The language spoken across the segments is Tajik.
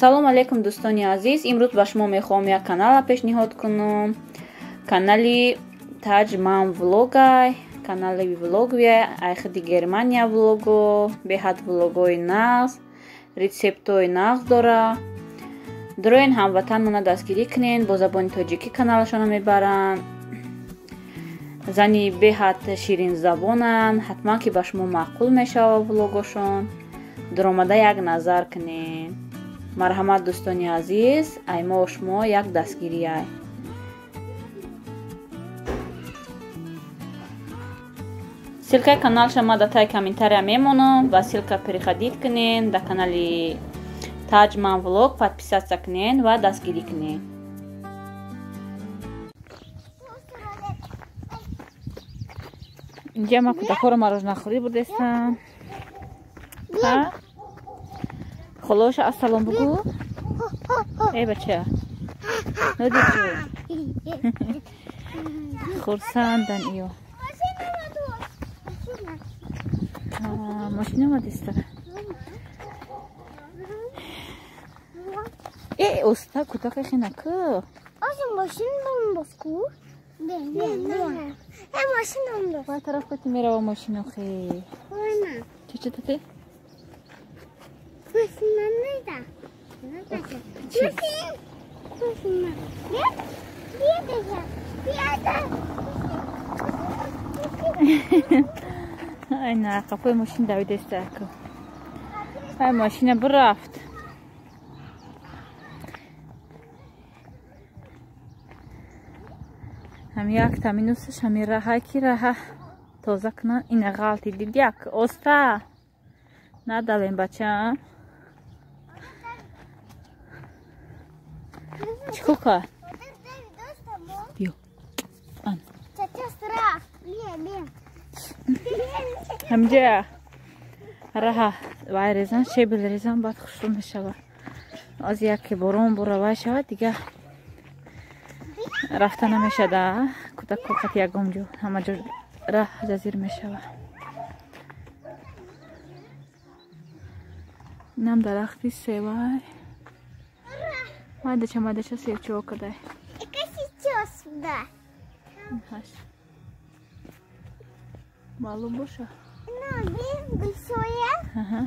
Салом алейкум, дӯстони азиз. Имрӯз ба шумо мехоҳам як канала пешниҳод кунам. Канали Таҷман влогай, канали влоговия, айхиди Германия влого, беҳад влогои нағз, рецептои нағз дора. Дроен ҳамватанмона дастгирӣ кунен, бо забони тоҷикӣ каналашонро мебаранд. Зани беҳад ширинзабонанд, ҳатман ки ба шумо маъқул мешавад влогошон. Дуромада як назар кунен. Марҳамат, дӯстони азиз, ай мо шумо як дастгирӣ ай. Ссылкаи каналша ма дар таи комментария мемонам ва ссылка переходить кунен, дар канали Таҷман влог подписаться кунен ва дастгирӣ кунен. Инҷа ма кӯдакҳоро мороженахӯрӣ бурдестам. Холоша ассалом бугӯ. Эй бача. Нодиҷо. Хурсандан иё. Мошина омадиста. Э, оста кӯдака хинаку. Ози мошина боску. Не, не, не. Э, мошина бос. Вай тараф кати мерава мошина хе. Она. Чӣ тате? Мошина неда. Мошин. Мошина. Нет? Беда. Беда. Ай на, қафои мошин давидеста аку. Ай мошина бирафт. Ҳам якта минусаш ҳами раҳа ки раҳа тоза кунан, ина ғалти дид як оста. Надавем бача. Чӣ кор кард? Биё. Ан. Ҳамҷа раҳа вай резан, шебел резан, баъд хушрӯ мешавад. Аз яке борон бура вай шавад, дига рафта намешада. Кӯдакҳо қати ягон ҷо, ҳама ҷо раҳ ҷазир мешавад. Инам дарахти севай. Майдача, майдача севчиҳо кадай. Маълум боша.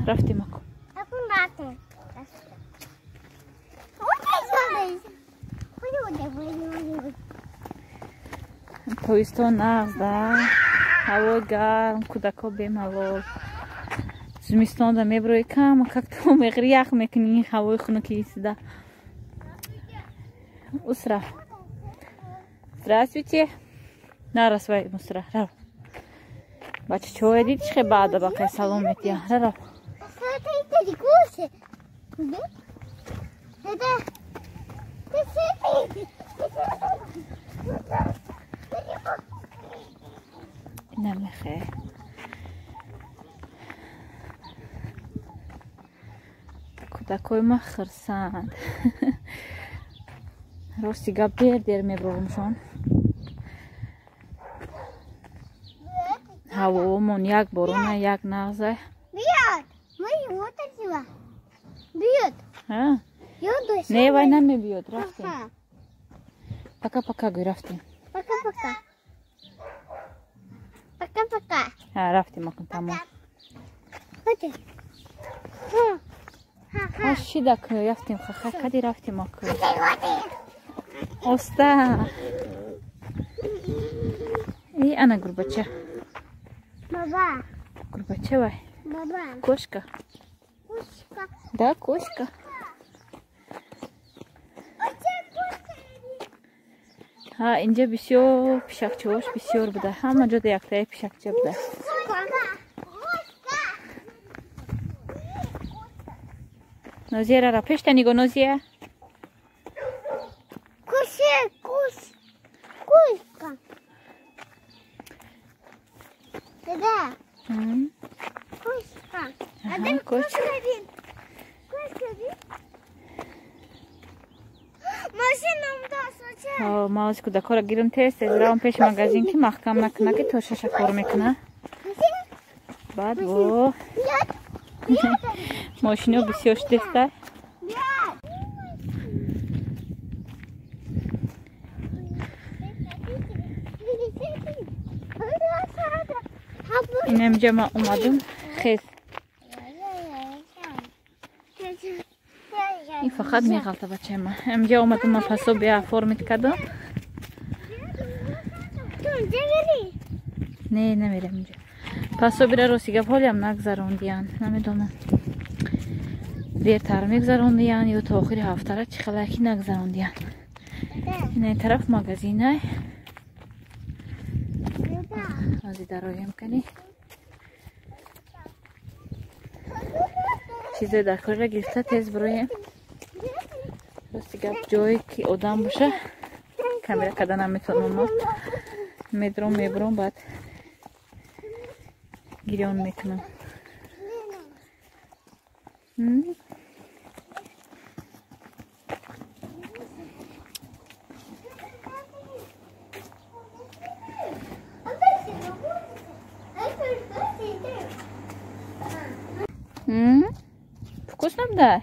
Рафтем аку. Тобистон нағз да, ҳавои гарм, кӯдакҳо бемалол. Зимистонда меброи кама как то меғри ях мекунӣ, ҳавои хунуки исида. Усра. Здравствуйте. Нарас вай Мусра, рав. Бача чой дид чихе баъда бақай салом метия. Рав. Намехе. Кӯдакҳои ма хирсанд. Рости гап дер дер мебурумшон. Ҳавомон як борона, як нағза. Не, вай намебиёд, рафтем. Пока пока гӯй, рафтем. Пока пока. Пока пока. Рафтем акун, тамом. Шида ку, рафтем, хаха, кади рафтем аку. Оста. И ана гурбача. Баба. Гурбача вай. Баба. Кошка. Кошка. Да, кошка. Ҳа, инҷа бисёр пишакчаҳош бисёр буда. Ҳама ҷода яктая пишакча буда. Нозия рара пешта нигоҳ, Нозия. Куше, куш. Кошка. Да. Кошка. Ага, кошка. Ма ози кӯдакҳоро гирам тез тез равам пеши магазин ки маҳкам накуна, ки то шаша кор мекуна. Баъд бо мошино бисёр шудеста. Инамҷа ма омадам. Хез. Ин фақат меғалта бачаи ма. Инҷа омадам ма пособия оформить кардам. Не, намерам инҷа. Пособира рости гап ҳолиам нагзарондиян. Намедонам. Дертар мегзарондиян ё то охири ҳафтара чӣ хелаки нагзарондиян. Ин тараф магазинай. Ази дароем кани. Чизе дар корра гирифта тез бироем. Рости гап ҷое ки одам боша камера карда наметавонам. Медром мебурам, баъд гирён мекунам. Вкусно буда?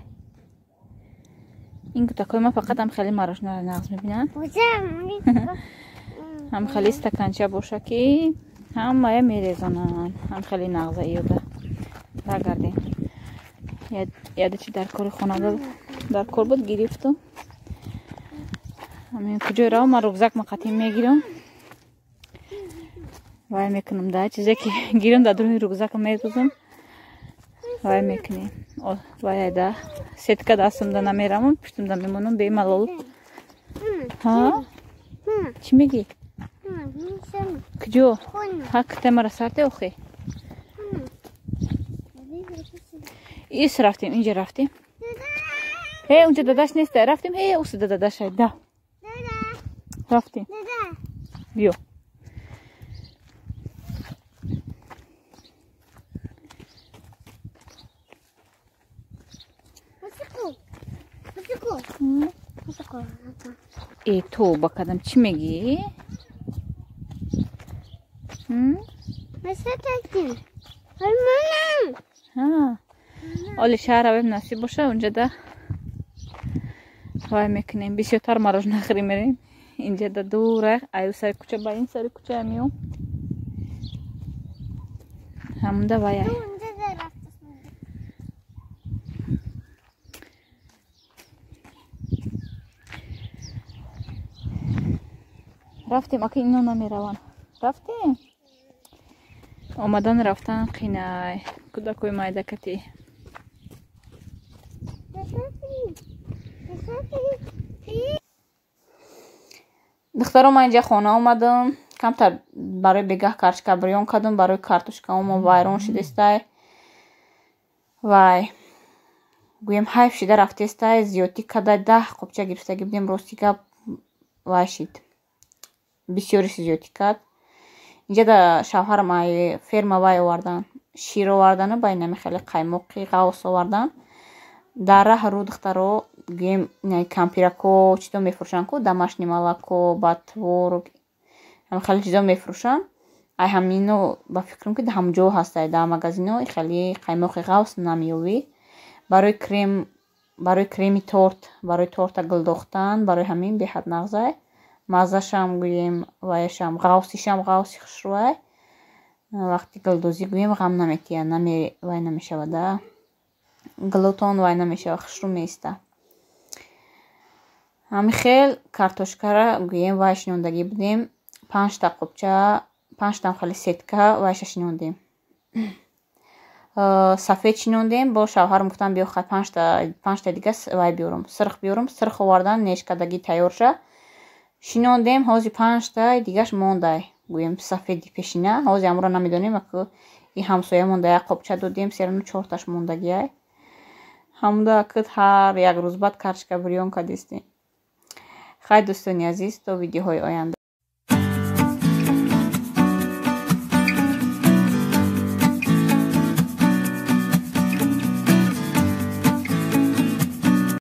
Ин кӯдакҳои ман фақат ҳам хеле мороженое нағз мебинанд. Ҳам хеле стаканча боша ки ҳамая мерезонанд. Ҳам хеле нағза иёда. Баргардем. Яде чи дар кори хонада дар кор буд гирифтум. Ҳамин куҷое равам ман рюкзак ма қатъин мегирам. Вай мекунам да чизе ки гирам дар дуруни рюкзак медозам. Вай мекунем. Вай да сетка дастамда намерамам, пуштамда мемонам бемалол. Ҳа? Чӣ мегӣ? Куҷо? Ҳа, китамара сарте охи? Ис рафтем, инҷа рафтем. Ҳе, унҷа дадаш нест, рафтем, ҳе, усуда дадаша, да. Рафтем. Биё. Э, тоба кардам, чӣ мегӣ? Оли шаҳр равем насиб боша, унҷада вай мекунем. Бисёртар мороженое хӯрӣ мерем. Инҷада дура, аю сари кӯча ба ин сари кӯча меом. Ҳамунда вай. Рафтем, ака ино намераванд. Рафтем? Омадан рафтан қинай. Кӯдакои майдакатӣ. Духтаро, ман инҷа хона омадам. Камтар барои бегаҳ картошка бирён кардам, барои картошкаомо вайрон шудестай. Вай гӯем ҳайф шида рафтестай, зиёдтӣ када 10 қопча гирифтагӣ будем, рости гап вай шид. Бисёриш зиёдтӣ кард. Инҷа да шавҳарам ай ферма вай овардан, шир овардану ба инами хеле қаймоқи ғавс овардан. Дар раҳ рӯ духтаро гӯем кампирако чизо мефурӯшанд ку, домашний молоко, ба творог, ҳам хеле чизо мефурӯшанд. Ай ҳамино ба фикрам ки ҳамҷо ҳастай дар магазино хеле қаймоқи ғавс намеёвӣ. Барои крем, барои креми торт, барои торта гулдохтан, барои ҳамин беҳад нағзай. Маззашам гӯем, ваяшам ғавсишам ғавси хушрӯай. Вақти гулдозӣ гӯем ғам наметия, вай намешавада. Гулотон вай намешава, хушрӯ меиста. Ҳамин хел картошкара гӯем вай шинондагӣ будем. 5та қопча, 5там хеле сетка вайша шинондем. Сафед шинондем, бо шавҳарам гуфтам биё хай 5та дига вай биёрам, сирх биёрам. Сирх овардан, нешкадагӣ тайёрша. Шинондем, ҳози 5та дигаш мондай. Гӯем сафеди пешина, ҳози амро намедонем, аку и ҳамсоя монда як қопча додем, серану 4таш мондагиай. Ҳамда акд ҳар як рӯз баъд картошка бирён кардистем. Хай дӯстони азиз, то видеоҳои оянда.